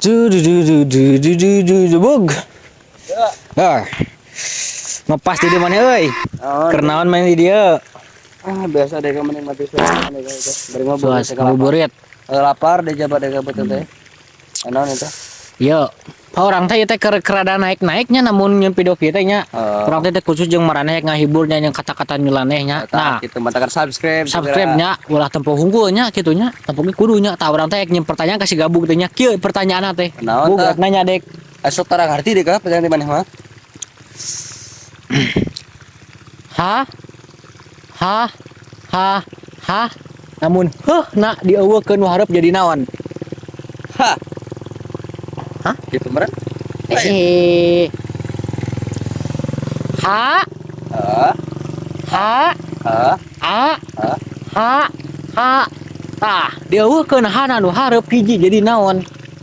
Du du du du du du du du du bug. Ah. Ngepas di mana euy? Oh, Keur naon main di dieu? Ah, biasa deh kamu menikmati suasana deh itu. Bari ngobrol. Suas ngabuburit. Lapar deh jabat deh betul teh. Naon itu? Yo. Pa urang teh ieu teh keur kerada naik-naiknya namun nyeun video kieu teh nya. Oh. Urang teh khusus jeung maraneh ngahibur nya yang kata-kata nyeleneh nya. Nah, gitu matakan subscribe. Subscribe nya, ulah tempo hungkul nya kitu nya. Tempo ge kudu nya. Tah, urang teh nyieun pertanyaan kasih gabung teh nya. Kieu pertanyaanna teh. Naon Bug tah? rek nanya dek. Esok tarang harti deh kah pertanyaan di mana mah? H H H H namun heuh na dieuweukeun nu hareup jadi naon? Ha. Hah? Gitu meren. Eh. H Ah, H ah, A ah. H H. Tah, dieuweukeun H na nu hareup hiji jadi naon?